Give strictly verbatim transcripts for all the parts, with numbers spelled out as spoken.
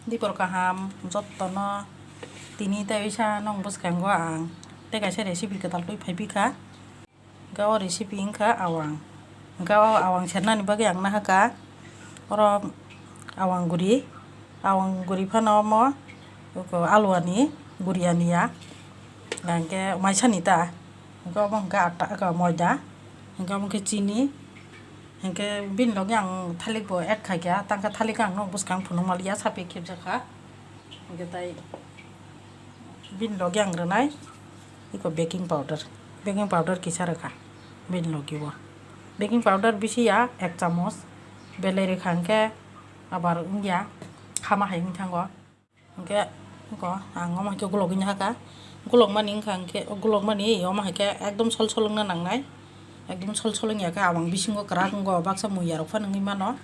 Dipor kaham jottono tini tei oisa nong bwskango ang tei kaisa recipe kwtal twi phaiphikha. Hwnkhe o recipe wngkha awang. Hwnkhe o awang sernani bagwi ang nahakha oro awang guri, awang guri phano omo aluani guriani ya, hwnkhe maisani ta, hwnkhe omo hwnkhe atta, moida, hwnkhe omo khe chini, hwnkhe bini logi ang thalik bo add khaikha, tangkha thalik ang nw bwskang phunukmaliya saphi khibjakha, hwnkhe tai. Bini logi ang rwnai iko baking powder, baking powder kisa rwkha bini logi o. Baking powder bisi ya ek chamos, belai rwkha hwnkhe abar wngya, khama hai wng thango. Hwnkhe iko ang omo hai khe gulogwi nahakha, gulokmani wngkha hwnkhe, gulokmani omo hai khe ekdom sol sol wngna nangnai, ekdom sol sol wngya khe abang bisingo kwrak wngo, baksa muiya rok phano wngwi mano,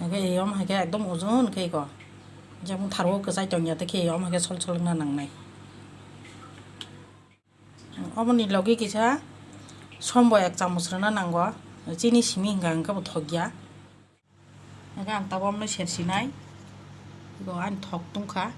hwnkhe omo hai khe ekdom ojon khe iko. Jemon tharo kwchai tongya tei khe omo khe sol sol wngna nangnai. Omoni logi kisa sombo ek chamos rwna nango, chini simi hwnka hwnkhe bo thokya. Hwnkhe ang tabuk omono sersinai, bo ani thok tongkha.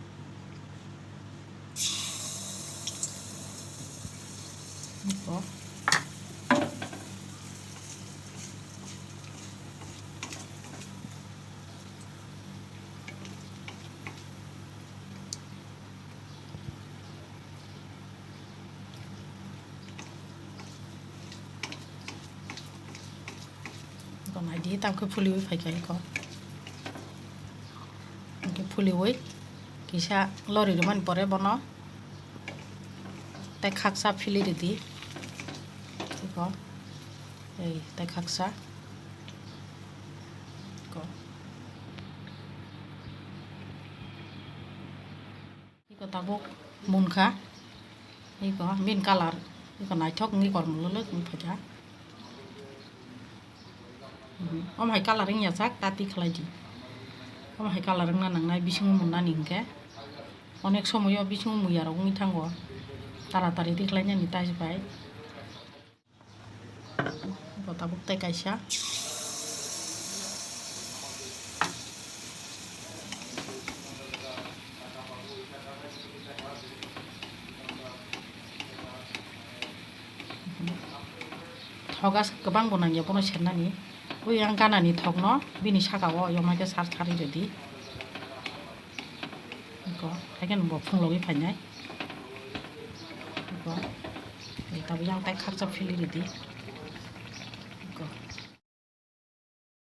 Iko naidi, tamkhe phuliwi phaikha iko. Hwnkhe phuliwi kisa lori rwmani pore bono tei khaksa phili rwdi. Iko, ei tei khaksa. Iko. Iko tabuk munkha. Iko bini colour iko naithok wngwi kormo lwlwk wng phaikha. Mhm. Omo hai colour wngya jak, ta twi khlai di. Omo hai colour wngna nangnai bisingo munnani hinkhe. Onek somoyo bisingo muiya rok wngwi thango. Taratari twi khlainani taisi bai. Bo tabuk tei kaisa. Thok as kwbang bo nangya bono sernani. Ui yang ganani thokno bini saka o yomai khe sar sari rwdi. Iko, haikhe bo phunglogwi phainai. Iko, tabuk yang tai khaksa phili rwdi.